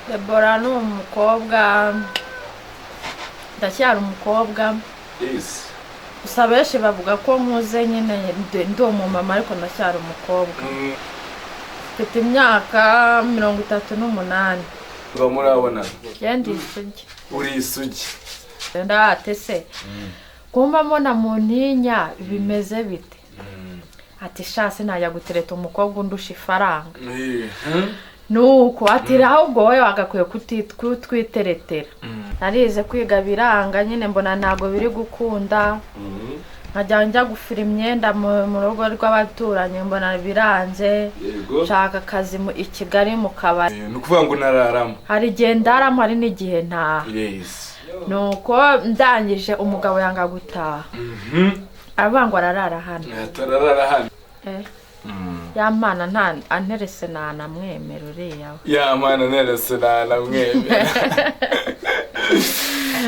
Debora ni umukobwa, ndacyari umukobwa. Gusa benshi bavuga ko nkuze nyine, ndi umumama, ariko ndacyari umukobwa. Mfite imyaka 38. Ngo murabona? Njye isugi. Uri isugi? Ndate se kumba mbona mu ntinya bimeze bite? Ati: "Sha, sinajya gutereta umukobwa undusha ifaranga." Nuko ati: "Ahubwo wowe wagakwiye kutwiteretera." Narize, kwiga biranga nyine, mbona ntabwo biri gukunda, nkajya njya gufura imyenda mu rugo rw'abaturanyi, mbona biranze. Nshaka akazi i Kigali mu kabari. Ni ukuvuga ngo unararamo? Hari igihe ndaramo, hari n'igihe ntaha. Nuko ndangije, umugabo yanga gutaha, aravuga ngo ararara hano. Atararara hano. Ya mana, nta anterese nanamwemera uriya we. Ya mana nerese nanamwemera.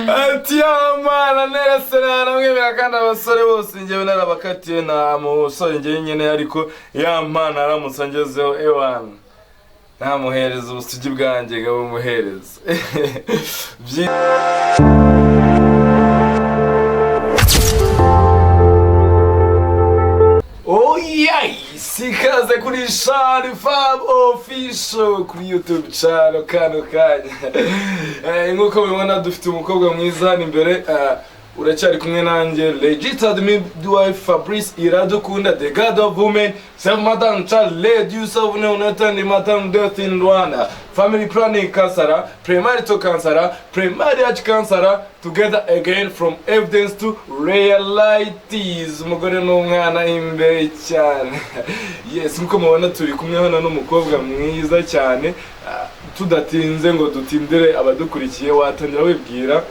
Ati: "Ya mana nerese nanamwemera." Kandi abasore bose njyewe narabakatiye, nta musore njyewe nyine, ariko ya mana aramutse angezeho, ewana, ntamuhereza ubusugi bwanjye nkabumuhereza. Oh yes! Ikaze kuri Shani Fab Official kuri YouTube channel kano kanya. Nk'uko mubibona, dufite umukobwa mwiza hano imbere. Uracyari kumwe nanjye, Registered Midwife Fabrice Iradukunda, the God of Women, Self Mother and Child, Lady Yusuf Neonatandi Maternal Death in Rwanda, Family Planning Counselor, Premarital Counselor, Pre-marriage Counselor, together again from evidence to realities. Umugore n'umwana imbere cyane. Yes, nk'uko mubona turi kumwe hano n'umukobwa mwiza cyane. Tudatinze ngo dutindire abadukurikiye, watangira wibwira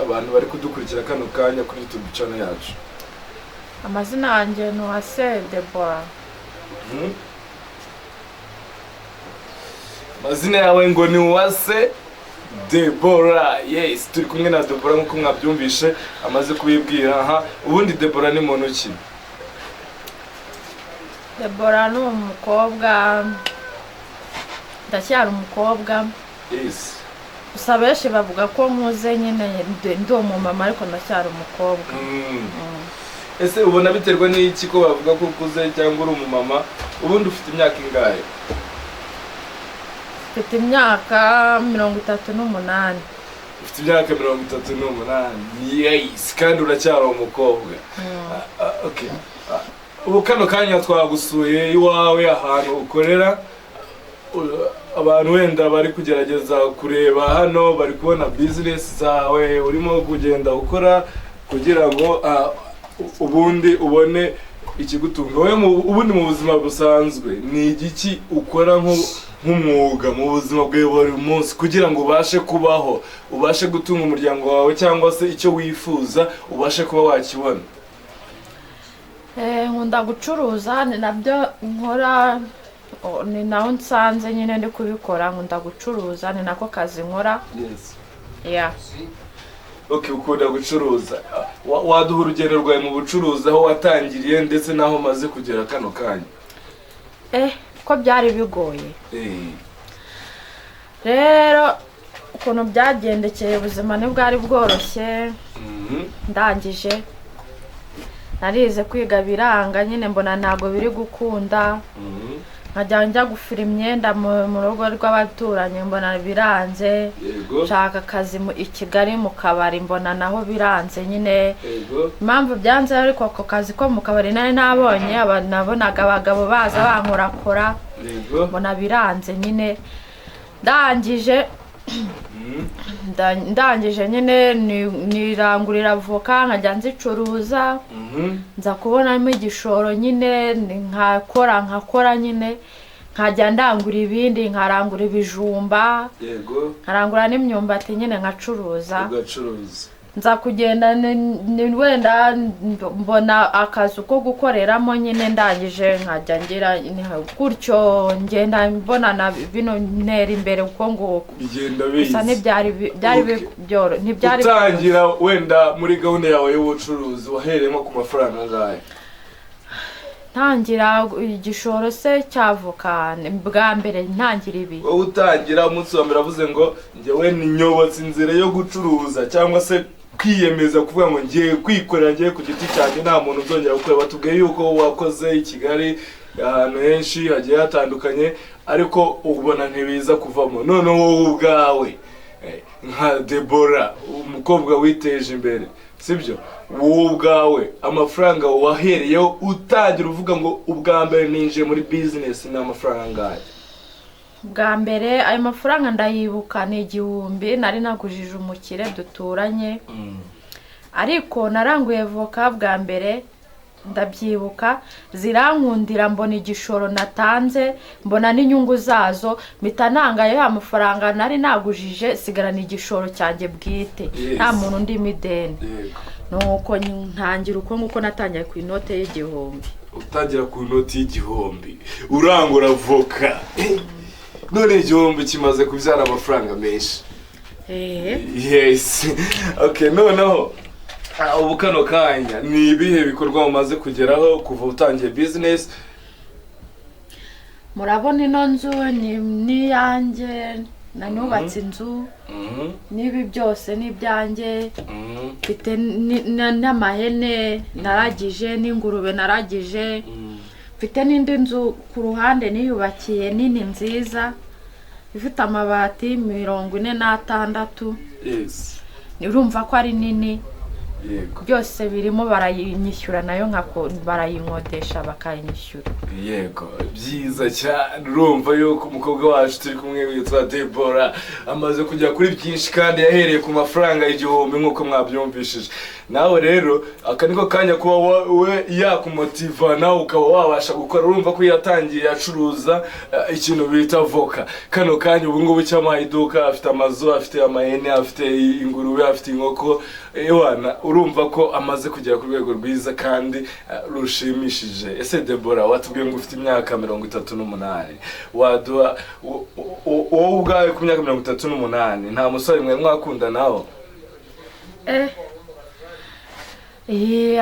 abantu bari kudukurikira kano kanya kuri YouTube channel yacu. Amazina yanjye ni Uwase Debora. Amazina yawe ngo ni Uwase Debora. Yes, turi kumwe na Debora nk'uko mwabyumvishe amaze kubibwira. Aha ubundi Debora ni muntu ki? Debora ni umukobwa, ndacyari umukobwa. Gusa benshi bavuga ko nkuze nyine, ndi umumama, ariko ndacyari umukobwa. Ese ubona biterwa n'iki ko bavuga ko ukuze cyangwa uri umumama? Ubundi ufite imyaka ingahe? Mfite imyaka 38. Ufite imyaka 38, yes, kandi uracyari umukobwa. Okay. Ubu kano kanya twagusuye iwawe ahantu ukorera. Abantu wenda bari kugerageza kureba hano, bari kubona business zawe urimo kugenda ukora kugira ngo ubundi ubone ikigutunga. Wowe ubundi mu buzima busanzwe ni igiki ukora nk'umwuga mu buzima bwawe buri munsi kugira ngo ubashe kubaho, ubashe gutunga umuryango wawe, cyangwa se icyo wifuza ubashe kuba wakibona? Nkunda gucuruza, ni nabyo nkora. Ni naho nsanze nyine ndi kubikora. Nkunda gucuruza, ni nako kazi nkora. Yeah. Okay, ukunda gucuruza. Waduha urugero rwawe mu bucuruzi, aho watangiriye ndetse n'aho umaze kugera kano kanya? Ko byari bigoye rero, ukuntu byagendekeye, ubuzima ntibwari bworoshye. Ndangije narize, kwiga biranga nyine, mbona ntabwo biri gukunda, nkajya njya gufura imyenda mu rugo rw'abaturanyi, mbona biranze. Nshaka akazi i Kigali mu kabari, mbona naho biranze nyine. Impamvu byanze ariko, ako kazi ko mu kabari nari nabonye, nabonaga abagabo baza bankorakora, mbona biranze nyine. Ndangije ndangije nyine nirangurira avoka, nkajya nzicuruza. Nza kubonamo igishoro nyine, nkakora nyine, nkajya ndangura ibindi, nkarangura ibijumba, nkarangura n'imyumbati nyine, nkacuruza. Ugacuruza. Nza kugenda wenda mbona akazu ko gukoreramo nyine. Ndangije nkajya ngira gutyo, ngenda mbona na bino, ntera imbere uko nguko. Bigenda Gusa biza. ntibyari byari ntibyari. Utangira wenda muri gahunda yawe y'ubucuruzi wahereyemo ku mafaranga angahe? Ntangira igishoro se cy'avoka bwa mbere, ntangira ibi? Wowe utangira, umunsi wa mbere avuze ngo njyewe nyobotse inzira yo gucuruza, cyangwa se kwiyemeza kuvuga ngo ngiye kwikorera, ngiye ku giti cyanjye, nta muntu uzongera gukora. Batubwiye yuko wakoze i Kigali ahantu henshi hagiye hatandukanye, ariko ubona ntibiza kuvamo. Noneho wowe ubwawe, nka Debora, umukobwa witeje imbere, sibyo? Wowe ubwawe, amafaranga wahereyeho utangira uvuga ngo ubwa mbere ninjiye muri bizinesi, ni amafaranga angahe? Bwa mbere ayo mafaranga ndayibuka, ni 1000 nari nagujije umukire duturanye. Ariko naranguye voka bwa mbere, ndabyibuka, zirankundira, mbona igishoro natanze, mbona n'inyungu zazo, mpita nangayo ya mafaranga nari nagujije, sigarana igishoro cyanjye bwite. Nta muntu ndimo ideni. Nuko ntangira uko nguko, natangiye ku inote y'1000. Utangira ku noti y'1000 urangura voka, none 1000 kimaze kubyara amafaranga menshi. Yes, okay. Noneho ubu kano kanya ni ibihe bikorwa mumaze kugeraho kuva utangiye business? Murabona ino nzu ni n'iyanjye, nanubatse inzu. N'ibi byose ni ibyanjye. Mfite n'amahene naragije, n'ingurube naragije. Mfite n'indi nzu ku ruhande niyubakiye nini nziza, ifite amabati 46. Urumva ko ari nini. Byose birimo, barayinyishyura nayo, barayinkodesha bakayinyishyura. Yego, byiza cyane. Urumva yuko umukobwa wacu turi kumwe witwa Debora amaze kujya kuri byinshi, kandi yahereye ku mafaranga 1000 nk'uko mwabyumvishije. Nawe rero aka niko kanya kuba we yakumotiva, nawe ukaba wabasha gukora. Urumva ko yatangiye acuruza ikintu bita voka. Kano kanya ubu ngubu cyamaye iduka, afite amazu, afite amahene, afite ingurube, afite inkoko. Ewana, urumva ko amaze kugera ku rwego rwiza kandi rushimishije. Ese Debora, watubwiye ngo ufite imyaka 38, waduha wowe ubwawe ku myaka 38 nta musore mwe mwakundanaho?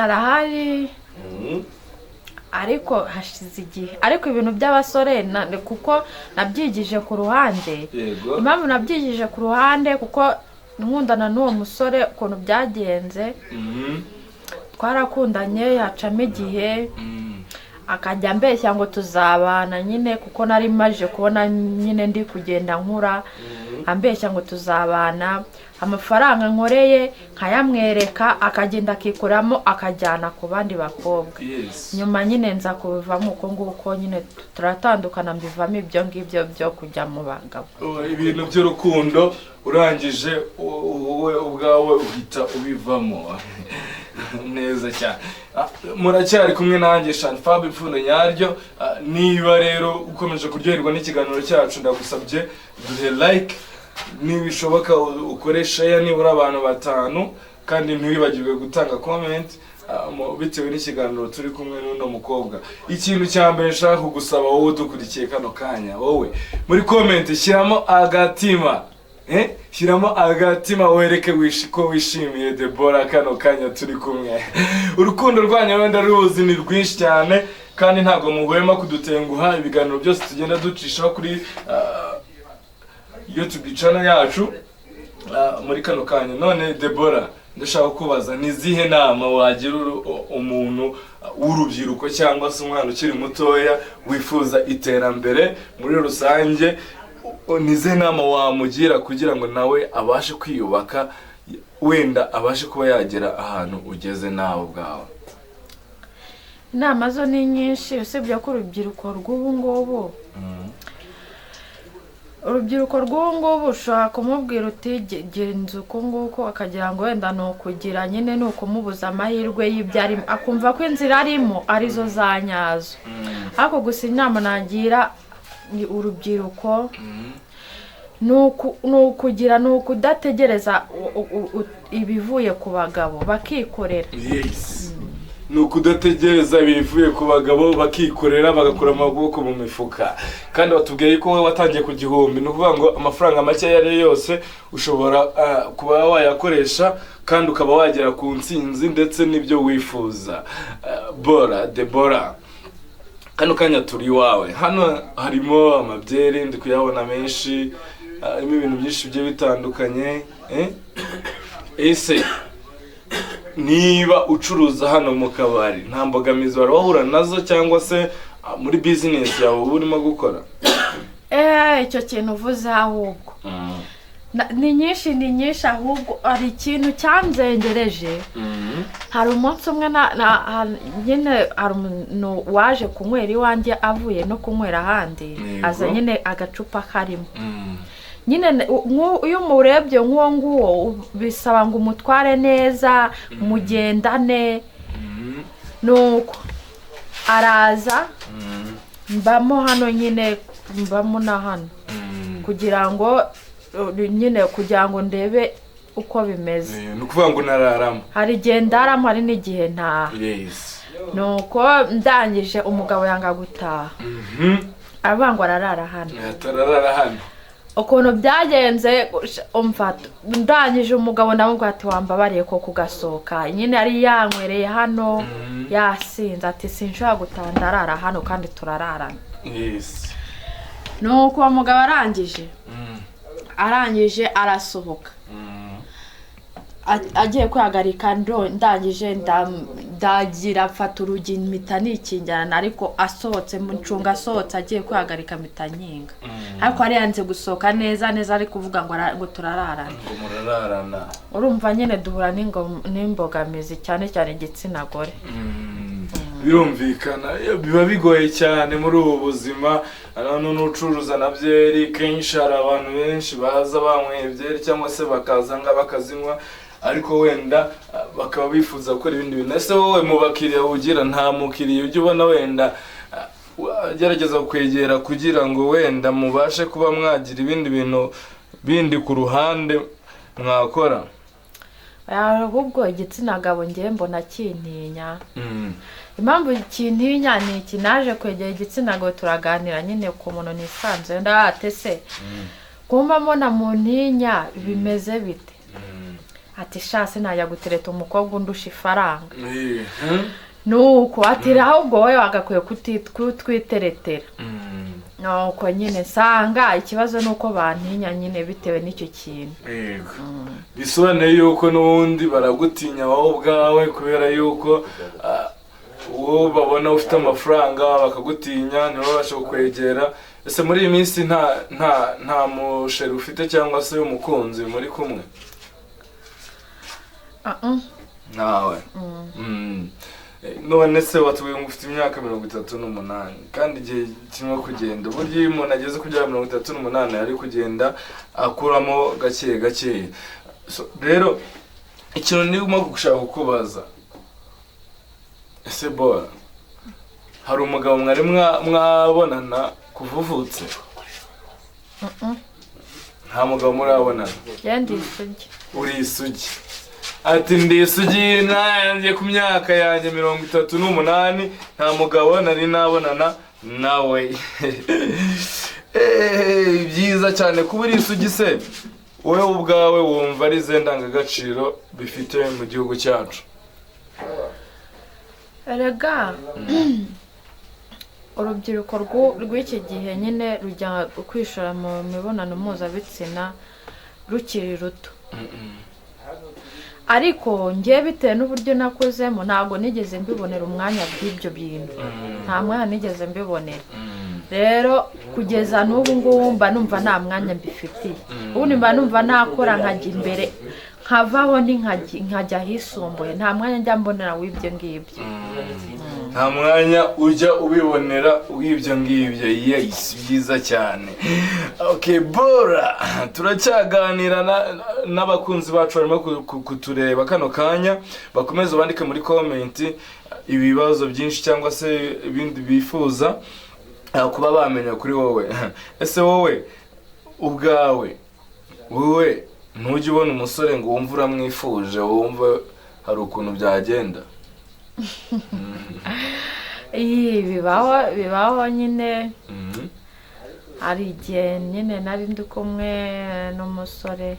Arahari. Ariko hashize igihe. Ariko ibintu by'abasore kuko nabyigije ku ruhande. Impamvu nabyigije ku ruhande, kuko nkundana n'uwo musore, ukuntu byagenze, twarakundanye, hacamo igihe, akajya ambeshya ngo tuzabana nyine, kuko nari maje kubona nyine ndi kugenda nkura. Ambeshya ngo tuzabana, amafaranga nkoreye nkayamwereka, akagenda akikuramo akajyana ku bandi bakobwa. Nyuma nyine nza kubivamo uko nguko nyine, turatandukana, mbivamo ibyo ngibyo byo kujya mu bagabo. Oh, ibintu by'urukundo urangije wowe ubwawe uhita ubivamo neza cyane. Muracyari kumwe nanjye Shanfab Ipfundo nyaryo. Niba rero ukomeje kuryoherwa n'ikiganiro cyacu, ndagusabye duhe like, nibishoboka ukore share nibura abantu batanu, kandi ntiwibagirwe gutanga comment bitewe n'ikiganiro turi kumwe n'uno mukobwa. Ikintu cya mbere nshaka kugusaba wowe udukurikiye kano kanya, wowe muri comment shyiramo agatima, shyiramo agatima wereke ko wishimiye Debora kano kanya turi kumwe. Urukundo rwanyu wenda ruzi ni rwinshi cyane, kandi ntabwo muhwema kudutenguha. Ibiganiro byose tugenda ducishaho kuri YouTube channel yacu muri kano kanya. None Debora, ndashaka kubaza, ni izihe nama wagira umuntu w'urubyiruko cyangwa se umwana ukiri mutoya wifuza iterambere muri rusange? Ni izihe nama wamugira kugira ngo nawe abashe kwiyubaka, wenda abashe kuba yagera ahantu ugeze nawe ubwawe? Inama zo ni nyinshi, usibye ko urubyiruko rw'ubu ngubu, ushobora kumubwira uti "Gira inzu uku nguku," akagira ngo wenda ni ukugira nyine ni ukumubuza amahirwe y'ibyo arimo, akumva ko inzira arimo arizo za nyazo. Ariko gusa inama nagira ni urubyiruko ni ukugira, ni ukudategereza ibivuye ku bagabo, bakikorera. Yes, ni ukudategereza ibivuye ku bagabo, bakikorera, bagakura amaboko mu mifuka. Kandi batubwiye ko wowe watangiye ku 1000, ni ukuvuga ngo amafaranga make ayo ari yo yose ushobora kuba wayakoresha kandi ukaba wagera ku ntsinzi ndetse n'ibyo wifuza. Bora Debora. Kano kanya turi iwawe, hano harimo amabyeri, ndi kuyabona menshi, harimo ibintu byinshi bigiye bitandukanye. Ese niba ucuruza hano mu kabari, nta mbogamizi wari wahura nazo cyangwa se muri bizinesi yawe uba urimo gukora? Icyo kintu uvuze ahubwo ni nyinshi, ni nyinshi. Ahubwo hari ikintu cyanzengereje. Hari umunsi umwe nyine hari umuntu waje kunywera iwanjye avuye no kunywera ahandi. Aza nyine agacupa karimo nyine iyo umurebye nk'uwo nguwo bisaba ngo umutware neza, mugendane. Nuko araza, mbamo hano nyine, mbamo na hano kugira ngo nyine kugira ngo ndebe uko bimeze. Ni ukuvuga ngo unararamo? Hari igihe ndaramo, hari n'igihe ntaha. Nuko ndangije, umugabo yanga gutaha, aravuga ngo ararara hano. Atararara hano. Ukuntu byagenze, umva, ndangije umugabo ndamubwira ati: "Wambabariye ko kugasohoka?" Nyine yari yanywereye hano, yasinze, ati: "Sinshobora gutaha, ndarara hano kandi turararana." Nuko uwo mugabo arangije arasohoka. Agiye kwihagarika, ndangije ndagira mfata urugi mpita nikingirana, ariko asohotse ncunga, asohotse agiye kwihagarika mpita nkinga. Ariko yari yanze gusohoka neza neza, ari kuvuga ngo ngo turararana. Ngo murararana. Urumva nyine duhura n'imbogamizi, cyane cyane igitsina gore. Birumvikana, biba bigoye cyane muri ubu buzima. Hano n'ucuruza na byeri, kenshi hari abantu benshi baza banyweye byeri cyangwa se bakaza nga bakazinywa, ariko wenda bakaba bifuza gukora ibindi bintu. Ese wowe mu bakiriya ugira, nta mukiriya ujya ubona wenda agerageza kwegera kugira ngo wenda mubashe kuba mwagira ibindi bintu bindi ku ruhande mwakora? Ahubwo igitsina gabo ngewe mbona kintinya. Impamvu kintinya ni iki? Naje kwegera igitsina gabo, turaganira nyine ku muntu nisanzuye, ndahate se kumba mbona mu ntinya, bimeze bite? Ati: "Sha, sinajya gutereta umukobwa undusha ifaranga." Nuko ati: "Ahubwo wowe wagakwiye kutwiteretera." Nuko nyine nsanga ikibazo ni uko bantinya nyine bitewe n'icyo kintu. Yego, bisobanuye yuko n'ubundi baragutinya wowe ubwawe kubera yuko uwo babona ufite amafaranga bakagutinya, ntibabashe kukwegera. Ese muri iyi minsi nta musheri ufite cyangwa se umukunzi muri kumwe? Ah, ah. Ntawe. None se watubwiye ngo ufite imyaka 38, kandi igihe kirimo kugenda, burya iyo umuntu ageze ku myaka 38 ari kugenda akuramo gake gake. So, rero ikintu ndimo gushaka kukubaza, ese Bora, hari umugabo mwari mwabonana kuva uvutse? Nta mugabo murabonana? Njye ndi isugi. Uri isugi. Ati: "Ndi isugi nanjye, ku myaka yanjye 38 nta mugabo nari nabonana nawe." Byiza cyane kuba uri isugi. Se wowe ubwawe wumva ari izihe ndangagaciro bifite mu gihugu cyacu? Erega urubyiruko rw'iki gihe nyine rujya kwishora mu mibonano mpuzabitsina rukiri ruto, ariko njye bitewe n'uburyo nakuzemo ntabwo nigeze mbibonera umwanya bw'ibyo bintu, nta mwanya nigeze mbibonera. Rero kugeza n'ubu ngubu mba numva nta mwanya mbifitiye. Ubundi mba numva nakora nkajya imbere, nkavaho ni nkajya ahisumbuye. Nta mwanya njya mbonera w'ibyo ngibyo. Nta mwanya ujya ubibonera w'ibyo ngibyo. Yes, byiza cyane. Okay, Bora, turacyaganira n'abakunzi bacu barimo kutureba kano kanya. Bakomeze bandike muri comment ibibazo byinshi cyangwa se ibindi bifuza kuba bamenya kuri wowe. Ese wowe ubwawe, wowe ntujya ubona umusore ngo wumve uramwifuje, wumve hari ukuntu byagenda? Iyi bibaho, bibaho nyine. Hari igihe nyine nari ndi kumwe n'umusore,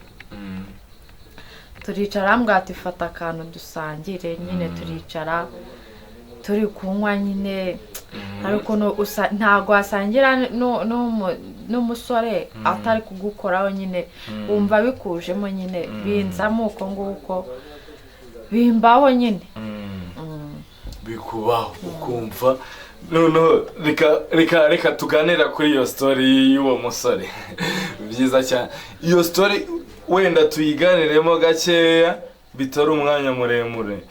turicara, ambwira ati: "Fata akantu dusangire." Nyine turicara, turi kunywa nyine. Hari ukuntu ntabwo wasangira n'umusore atari kugukoraho nyine, wumva bikujemo nyine, binzamo uko nguko, bimbaho nyine. Bikubaho ukumva. Noneho reka tuganira kuri iyo story y'uwo musore. Byiza cyane iyo story, wenda tuyiganiremo gakeya bitari umwanya muremure.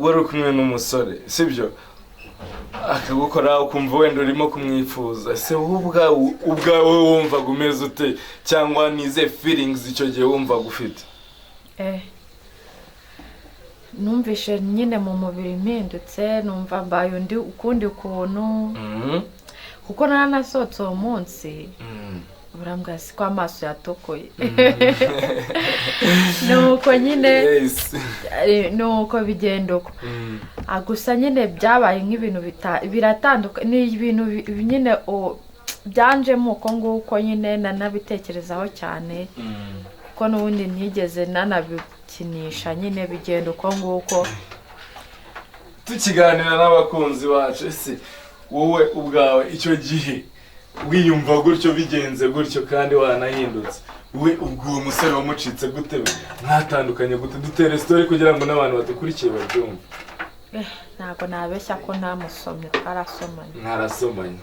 Wari uri kumwe n'umusore, sibyo? Akagukora ukumva wenda urimo kumwifuza. Ese wowe ubwawe wumvaga umeze ute, cyangwa nize feelings icyo gihe wumvaga ufite? Numvishe nyine mu mubiri mpindutse, numva mbaye undi ukundi kuntu, kuko naranasohotse uwo munsi, burambwira si ko amaso yatokoye, nuko nyine nuko bigenda uko. Gusa nyine byabaye nk'ibintu biratandukanye, ni ibintu nyine byanjemo uko nguko nyine, nanabitekerezaho cyane, kuko n'ubundi ntigeze nanabikinisha nyine, bigenda uko nguko. Tukiganira n'abakunzi bacu, ese wowe ubwawe icyo gihe wiyumva gutyo, bigenze gutyo kandi wanahindutse, we ubwo uwo musore wamucitse gute? Mwatandukanye gute? Dutere story kugira ngo n'abantu badukurikiye babyumve. Ntabwo nabeshya ko ntamusomye, twarasomanye. Mwarasomanye,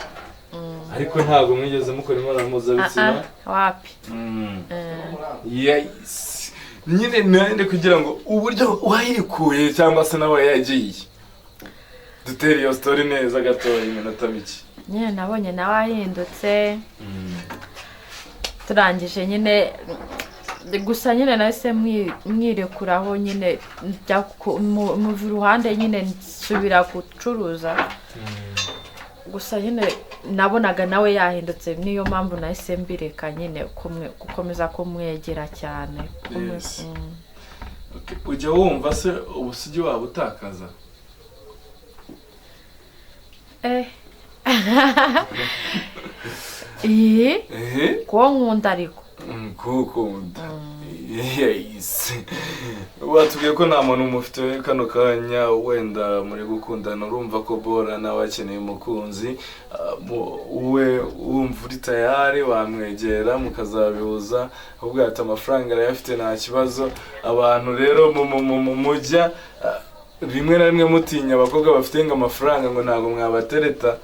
ariko ntabwo mwigeze mukora imibonano mpuzabitsina? Ah, ah, wapi. Yes. Nyine nande kugira ngo uburyo wayikuye cyangwa se nawe yagiye, dutere iyo story neza gatoya, iminota mike. Nyine nabonye nawe ahindutse, turangije nyine, gusa nyine nahise mwirekuraho nyine, njya muva iruhande nyine, nsubira gucuruza. Gusa nyine nabonaga nawe yahindutse, niyo mpamvu nahise mbireka nyine gukomeza kumwegera cyane. Okay. Ujya wumva se ubusugi waba utakaza? Iyi Ehe. Kuwo nkunda ariko. Kukunda. Yes. Watubwiye ko nta muntu mufite kano kanya wenda muri gukundana. Urumva ko Bora nawe akeneye umukunzi. We wumva uri tayari wamwegera mukazabihuza, ahubwo ati amafaranga arayafite, nta kibazo. Abantu rero mujya rimwe na rimwe mutinya abakobwa bafite ngo amafaranga, ngo ntabwo mwabatereta.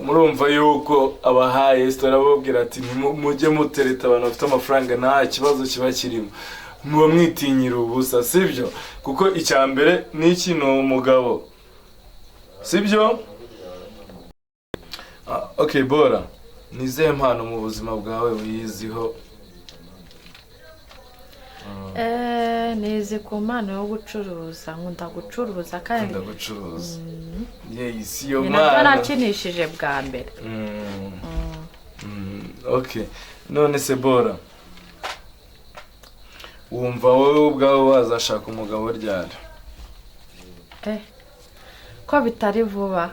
Murumva yuko abahaye story, ababwira ati mujye mutereta abantu bafite amafaranga, nta kibazo kiba kirimo, muba mwitinyira ubusa, sibyo? Kuko icya mbere ni iki? Ni umugabo, sibyo? Okay Bora, ni izihe mpano mu buzima bwawe wiyiziho? Nizi ku mpano yo gucuruza, nkunda gucuruza kandi. Nkunda gucuruza. Yes, iyo Ni nabyo mpano. nakinishije bwa mbere. Okay, none se Bora, wumva wowe ubwawe wazashaka umugabo ryari? Ko bitari vuba,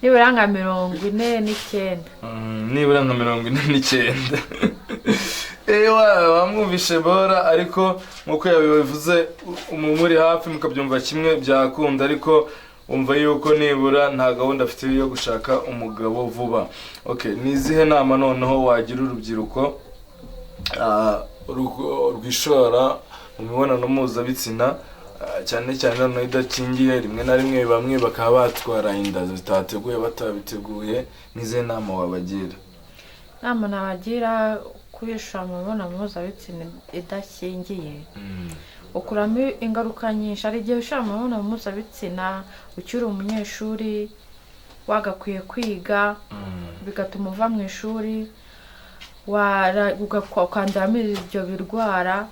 nibura nka 49. Nibura nka 49. Ewa, wamwumvishe Bora, ariko nk'uko yabivuze, muri hafi mukabyumva kimwe byakunda, ariko umva yuko nibura nta gahunda afite yo gushaka umugabo vuba. Okay, ni izihe nama noneho wagira urubyiruko rwishora mu mibonano mpuzabitsina, cyane cyane noneho idakingiye, rimwe na rimwe bamwe bakaba batwara inda zitateguye, batabiteguye? N'izihe nama wabagira? Inama nabagira, kwishora mu mibonano mpuzabitsina idakingiye ukuramo ingaruka nyinshi. Hari igihe ushora mu mibonano mpuzabitsina ukiri umunyeshuri, wagakwiye kwiga, bigatuma uva mu ishuri, ukanduramo ibyo birwara,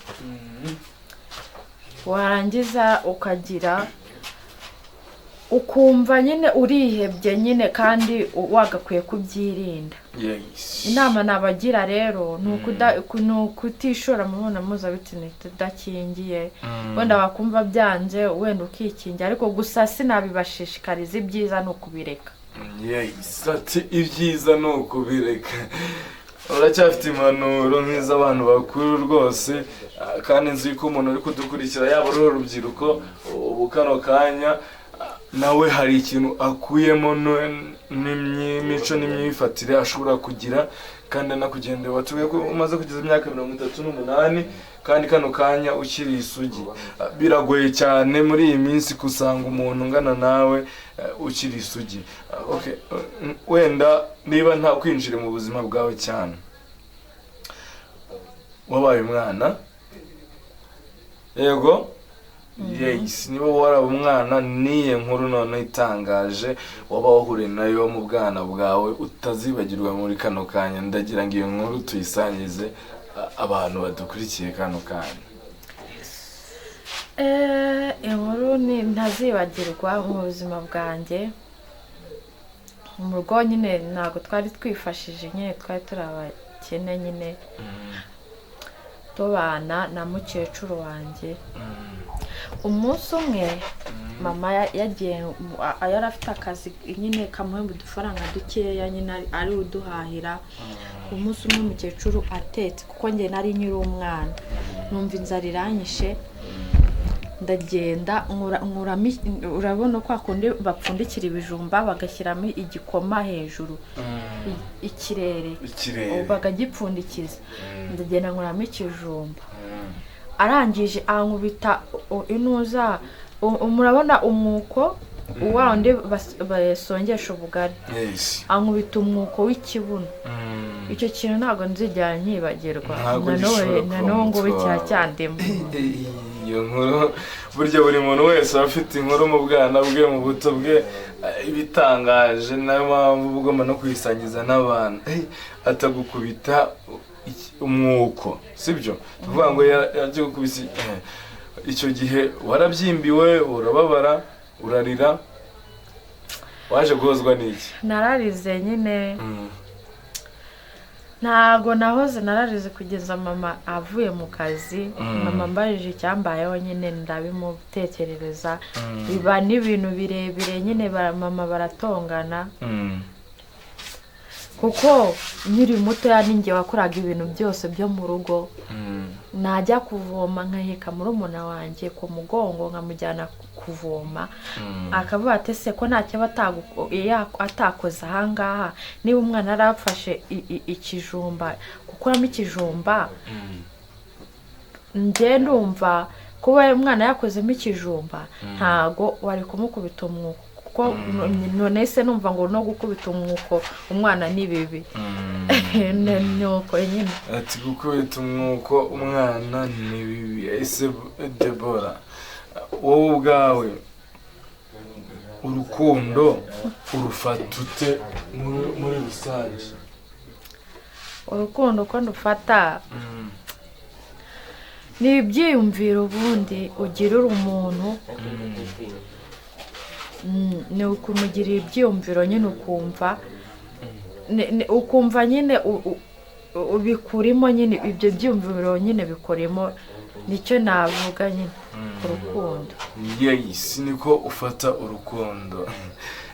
warangiza ukagira ukumva nyine urihebye nyine, kandi wagakwiye kubyirinda. Inama nabagira rero ni ukutishora mu mibonano mpuzabitsina idakingiye. Wenda wakumva byanze, wenda ukikingira, ariko gusa sinabibashishikariza, ibyiza ni ukubireka. Yes, ati ibyiza ni ukubireka. Uracyafite impanuro nk'iz'abantu bakuru rwose, kandi nzi ko umuntu uri kudukurikira, yaba ari urubyiruko ubu kano kanya. Nawe hari ikintu akuyemo n'imico n'imyifatire ashobora kugira kandi anakugendera. Watubwiye ko umaze kugeza imyaka 38 kandi kano kanya ukiri isugi. Biragoye cyane muri iyi minsi gusanga umuntu ungana nawe ukiri isugi. Okay, wenda niba nta kwinjira mu buzima bwawe cyane, wabaye umwana, yego? Yes, niba waraba umwana, niye nkuru none itangaje waba wahuriye nayo mu bwana bwawe utazibagirwa muri kano kanya? Ndagira ngo iyo nkuru tuyisangize abantu badukurikiye kano kanya. Inkuru ni ntazibagirwa mu buzima bwanjye, mu rugo nyine ntabwo twari twifashije nyine, twari turi abakene nyine, tubana na mukecuru wanjye. Umunsi umwe mama yagiye yari afite akazi nyine kamuhemba udufaranga dukeya nyine, ari uduhahira. Umunsi umwe umukecuru atetse, kuko njye nari nkiri umwana, numva inzara iranyishe, ndagenda nkuramo urabona kwa kundi bapfundikira ibijumba bagashyiramo igikoma hejuru, ikirere. Ikirere. Bakagipfundikiza. Ndagenda nkuramo ikijumba, arangije ankubita inuza, murabona umwuko wa wundi basongesha ubugari, ankubita umwuko w'ikibuno. Icyo kintu ntabwo nzigera nkibagirwa. Ntabwo Na gishobora kuva na mu n'ubu ngubu mutwe wawe. kiracyandimo. Iyo nkuru, burya buri muntu wese aba afite inkuru mu bwana bwe, mu buto bwe, ibitangaje, nayo mpamvu uba ugomba no kuyisangiza n'abantu. Atagukubita umwuko, sibyo? Tuvuga ngo yagukubise, icyo gihe warabyimbiwe, urababara, urarira, waje guhozwa n'iki? Nararize nyine, ntago nahoze, nararize kugeza mama avuye mu kazi. Mama mbajije icyambayeho nyine, ndabimutekerereza, biba n'ibintu birebire nyine, mama baratongana, kuko nkiri mutoya ninjye wakoraga ibintu byose byo mu rugo. Najya kuvoma nkaheka murumuna wanjye ku mugongo nkamujyana kuvoma, akavuga ati: "Ese ko ntacyo aba atakoze ahangaha?" Niba umwana yarafashe ikijumba, gukuramo ikijumba, njye ndumva kuba umwana yakozemo ikijumba ntago wari kumukubita umwuko, kuko none se numva ngo no gukubita umwuko umwana ni bibi. Nuko nyine. Ati gukubita umwuko umwana ni bibi. Ese Debora, wowe ubwawe urukundo urufata ute muri rusange? Urukundo uko ndufata ni ibyiyumviro ubundi ugirira umuntu. Ni ukumugirira ibyiyumviro nyine, ukumva ukumva nyine ubikurimo nyine, ibyo byiyumviro nyine bikurimo. Nicyo navuga nyine ku rukundo. Yes, niko ufata urukundo.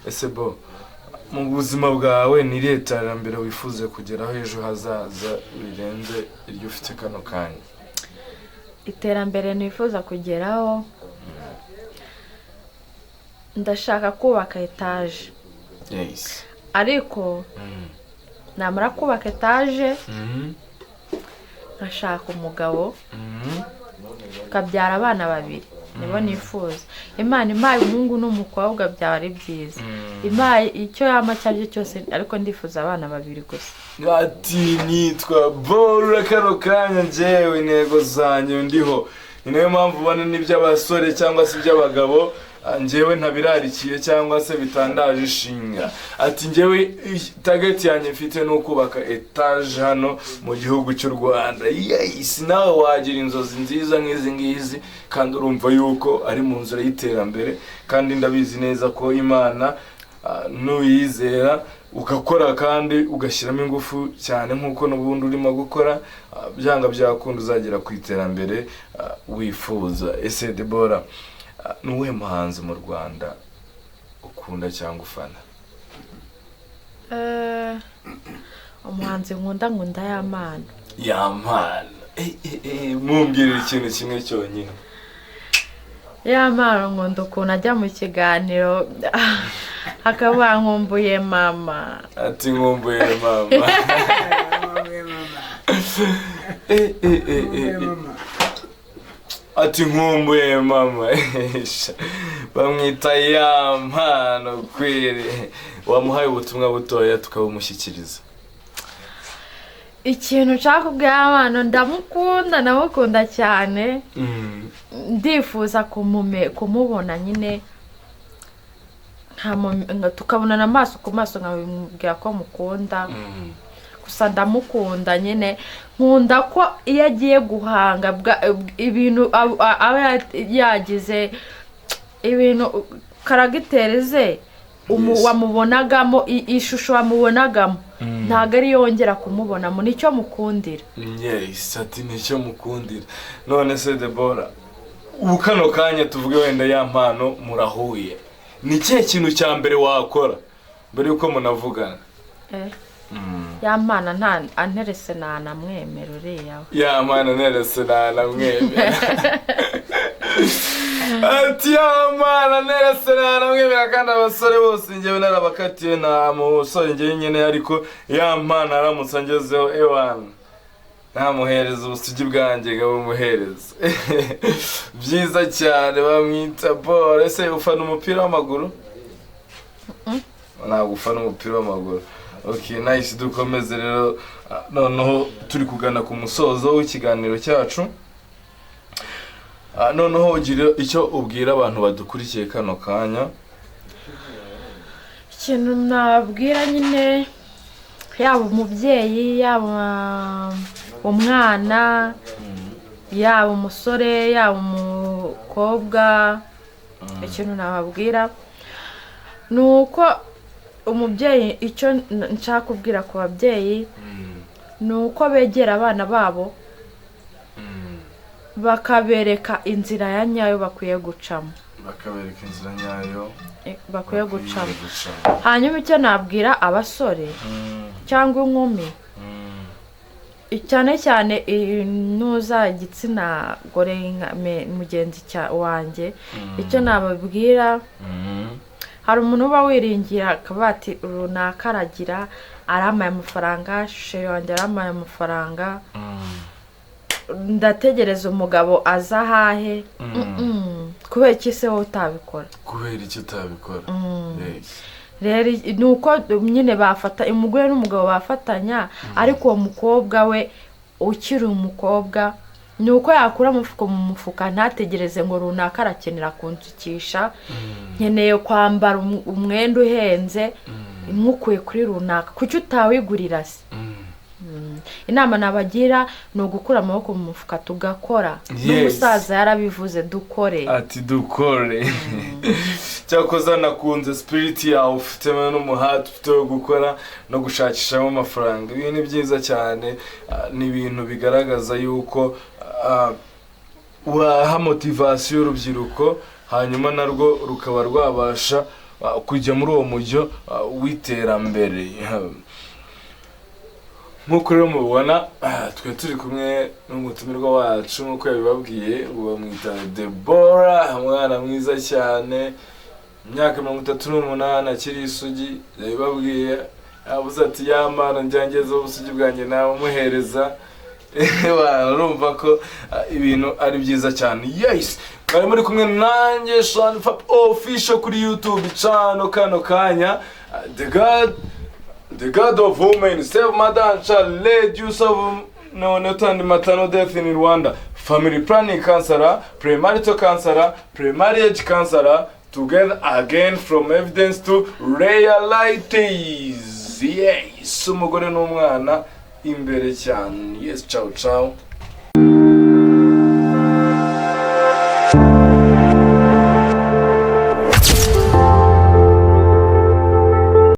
Ese bo mu buzima bwawe ni irihe terambere wifuza kugeraho ejo hazaza birenze iryo ufite kano kanya? Iterambere nifuza kugeraho, ndashaka kubaka etaje. Ariko namara kubaka etaje, nkashaka umugabo, tukabyara abana babiri. Nibo nifuza. Imana impaye umuhungu n'umukobwa byaba ari byiza. Impaye icyo yampa icyo ari cyo cyose, ariko ndifuza abana babiri gusa. Ati nitwa Borura kano kanya, njyewe intego zanjye ndiho, ni nayo mpamvu ubona n'iby'abasore cyangwa se iby'abagabo njyewe ntabirarikiye cyangwa se bitandaje ishinga. Ati njyewe target yanjye mfite ni ukubaka etaje hano mu gihugu cy'u Rwanda. Yes, nawe wagira inzozi nziza nk'izi ngizi, kandi urumva yuko ari mu nzira y'iterambere, kandi ndabizi neza ko Imana nuyizera ugakora kandi ugashyiramo ingufu cyane nk'uko n'ubundi urimo gukora, byanga byakunda uzagera ku iterambere wifuza. Ese Debora, ni uwuhe muhanzi mu Rwanda ukunda cyangwa ufana? Umuhanzi nkunda, nkunda Yampano. Yampano. Mumbwirire ikintu kimwe cyonyine. Ya Mpano nkunda ukuntu ajya mu kiganiro akaba "Nkumbuye mama." Ati "Nkumbuye mama." Nkumbuye mama. Eh, eh, eh, eh, Nkumbuye eh. mama. Ati "Nkumbuye mama." Bamwita Ya Mpano kweri. Wamuhaye ubutumwa butoya tukabumushyikiriza. Ikintu nshaka kubwira Ya Mpano, ndamukunda, ndamukunda cyane. Ndifuza kumubona nyine, tukabonana amaso ku maso, nkamubwira ko mukunda. Gusa ndamukunda nyine, nkunda ko iyo agiye guhanga ibintu aba yagize ibintu, caractère ze wamubonagamo, ishusho wamubonagamo ntabwo ari yongera kumubonamo. Nicyo mukundira. Yes, ati nicyo mukundira. None se Debora, ubu kano kanya tuvuge wenda Ya Mpano murahuye, ni ikihe kintu cya mbere wakora mbere yuko munavugana? Ya Mpano nta anterese ntanamwemera uriya we. Ya Mpano nerese ntanamwemera. Ati "Ya Mpano nerese ntanamwemera." Kandi abasore bose njyewe narabakatiye, nta musore njyewe nyine, ariko Ya Mpano aramutse angezeho, ewana, ntamuhereza ubusugi bwanjye nkabumuhereza. Byiza cyane. Bamwita Paul. Ese ufana umupira w'amaguru? Ntabwo ufana umupira w'amaguru. Okay, nice. Dukomeze rero. Noneho turi kugana ku musozo w'ikiganiro cyacu. Noneho ugira icyo ubwira abantu badukurikiye kano kanya. Ikintu nabwira nyine, yaba umubyeyi, yaba umwana, yaba umusore, yaba umukobwa, ikintu nababwira ni uko umubyeyi, icyo nshaka kubwira ku babyeyi ni uko begera abana babo, bakabereka inzira ya nyayo bakwiye gucamo. Bakabereka inzira nyayo bakwiye gucamo. Gucamo. Hanyuma icyo nabwira abasore cyangwa inkumi, cyane cyane nuza igitsina gore nka mugenzi wanjye, icyo nababwira, hari umuntu uba wiringira akavuga ati "Runaka aragira, arampaye amafaranga, chéri wanjye arampaye amafaranga, ndategereza umugabo aza ahahe." Kubera iki se wowe utabikora? Kubera icyo utabikora? Yes. Rero ni uko nyine bafata umugore n'umugabo bafatanya, ariko uwo mukobwa we ukiri umukobwa ni uko yakura umufuka mu mufuka, ntategereze ngo runaka arakenera kunsukisha, nkeneye kwambara umwenda uhenze nkukuye kuri runaka. Kuki utawigurira se? Inama nabagira ni ugukura amaboko mu mufuka tugakora. N'umusaza yarabivuze, dukore. Ati "Dukore." Cyakoze nakunze spirit yawe ufitemo n'umuhati ufite wo gukora no gushakishamo amafaranga. Ibi ni byiza cyane. Ni ibintu bigaragaza yuko waha motivation urubyiruko, hanyuma narwo rukaba rwabasha kujya muri uwo mujyo w'iterambere. Nk'uko rero mubibona, twe turi kumwe n'umutumirwa wacu nk'uko yabibabwiye, ngo bamwita Debora, umwana mwiza cyane, imyaka 38, akiri isugi. Yabibabwiye, yavuze ati "Ya Mana, njyangezeho ubusugi bwanjye namuhereza." Urumva ko ibintu ari byiza cyane. Yes, mwari muri kumwe nanjye Sean Fab Official kuri YouTube channel kano kanya. The God of women, save mother and child, reduce of neonatal and maternal death in Rwanda, family planning counselor, premarital counselor, pre-marriage counselor, together again from evidence to realities. Yes, umugore n'umwana imbere cyane. Yes, ciao ciao.